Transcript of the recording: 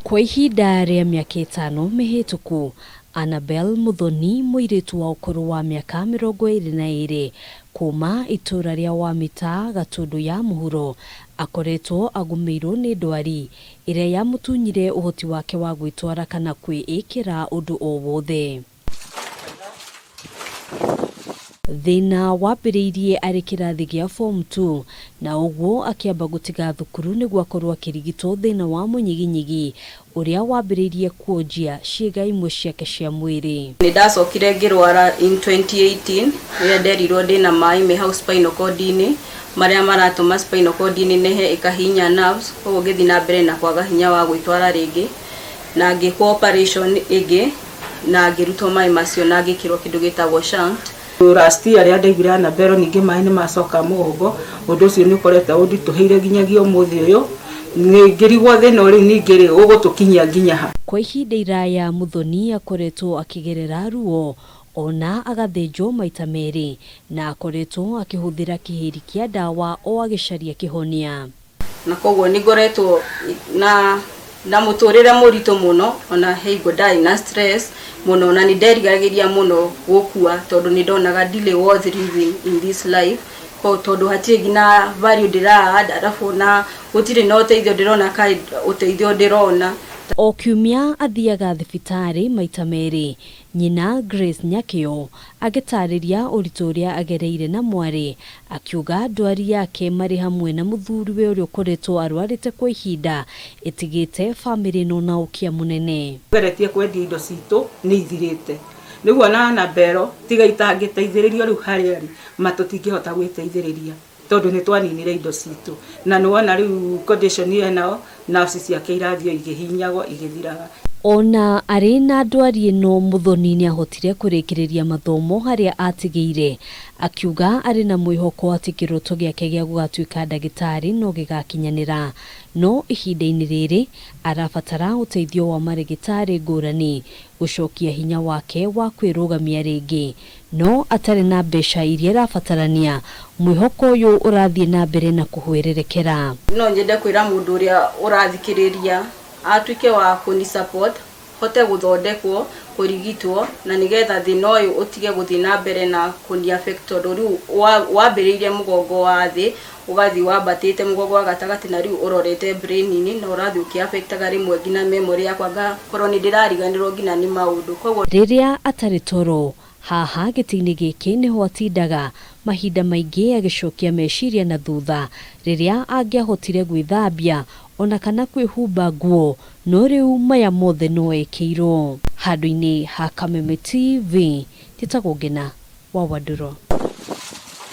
Kwa ihinda rĩa mĩaka ĩtano mĩhĩtũku, Annabel Muthoni, mũirĩtu wa ũkũrũ wa mĩaka 22 kuma itũra rĩa Wamita, Gatundu ya Mũhuro, akoretwo agũmĩirwo nĩ ndwari ĩrĩa yamũtunyire ũhoti wake wa gwĩtwara kana kwĩĩkĩra ũndũ o wothe. Thĩna wambĩrĩirie arĩ kĩrathi gĩa form 2 na ũguo akĩamba gũtiga thukuru nĩguo akorwo akĩrigitwo thĩna wa mũnyiginyigi ũrĩa wambĩrĩirie kuonjia ciĩga imwe ciake cia mwĩrĩ. Nĩ ndacokire ngĩrwara in 2018 rĩrĩa nderirwo ndĩna maĩ me hau spinal cord-inĩ marĩa maratũma spinal cord ĩnenehe ĩkahihinya nerves, koguo ngĩthiĩ na mbere na kwaga hinya wa gwĩtwara rĩngĩ na ngĩkwo operation ĩngĩ na ngĩrutwo maĩ macio na ngĩkĩrwo kĩndũ gĩtagwo shunt. Last year rĩrĩa ndaiguire Annabel ningĩ maĩ nĩ macoka mũgongo, ũndũ ũcio nĩ ũkoretwo ũnditũhĩire nginyagia ũmũthĩ ũyũ, ngĩrigwo thĩna ũyũ rĩu ningĩ rĩ, ũgũtũkinyia nginya ha. Kwa ihinda iraya Muthoni akoretwo akĩgerera ruo ona agathĩnjwo maita merĩ na akoretwo akĩhũthĩra kĩhĩri kĩa ndawa o agĩcaria kĩhonia. Na koguo nĩ ngoretwo na mũtũrĩre mũritũ mũno, ona he hingo ndarĩ na stress mũno na nĩ nderigagĩria mũno gũkua tondũ nĩ ndonaga ndirĩ worth living in this life, tondũ hatirĩ nginya value ndĩra add, arabu na gũtirĩ na ũteithio ndĩrona ka ũteithio ndĩrona. O kiumia athiaga thibitarĩ maita merĩ. Nyina Grace Nyakĩo agĩtarĩria ũritũ ũrĩa agereire na mwarĩ, akiuga ndwari yake marĩ hamwe na mũthuriwe ũrĩa ũkoretwo arwarĩte kwa ihinda ĩtigĩte bamĩrĩ ĩno na ũkĩa mũnene. Geretie kwendia indo citũ nĩ ithirĩte. Rĩu ona Annabel tiga itangĩteithĩrĩrio rĩu harĩa arĩ, ma tũtingĩhota gwĩteithĩrĩria tondũ nĩ twaninire indo citũ. Na nĩ wona rĩu condition enao, nerves ciake irathiĩ ikĩhinyagwo igĩthiraga. Ona arĩ na ndwari ĩno Muthoni nĩahotire kũrĩkĩrĩria mathomo harĩa atigĩire, akiuga arĩ na mwĩhoko atĩ kĩroto gĩake gĩa gũgatuĩka ndagĩtarĩ no gĩgakinyanĩra. No ihinda-inĩ rĩrĩ arabatara ũteithio wa marĩgĩtarĩ ngũrani gũcokia hinya wake wa kwĩrũgamia rĩngĩ, no atarĩ na mbeca iria irabatarania mwĩhoko ũyũ ũrathiĩ na mbere na kũhwererekera. No nyende kwĩra mũndũ ũrĩa ũrathikĩrĩria atuĩke wa kũni support hote gũthondekwo, kũrigitwo na nĩgetha thĩna ũyũ ũtige gũthiĩ na mbere na kũni affect tondũ rĩu wambĩrĩirie mũgongo wa thĩ ũgathiĩ wambatĩte mũgongo wa gatagatĩ na rĩu ũrorete brain-inĩ na ũrathiĩ ũkĩ-affectaga rĩmwe nginya memory yakwa ngakorwo nĩ ndĩrariganĩrwo nginya nĩ maũndũ. Koguo rĩrĩa atarĩ toro haha gĩtĩ-inĩ gĩkĩ nĩho atindaga mahinda maingĩ agĩcokia meciria na thutha rĩrĩa angĩahotire gwĩthambia ona kana kwĩhumba nguo, no rĩu maya mothe no ekĩirwo. Handũ-inĩ ha Kameme TV, njĩtagwo Ngina wa Wandũrũ.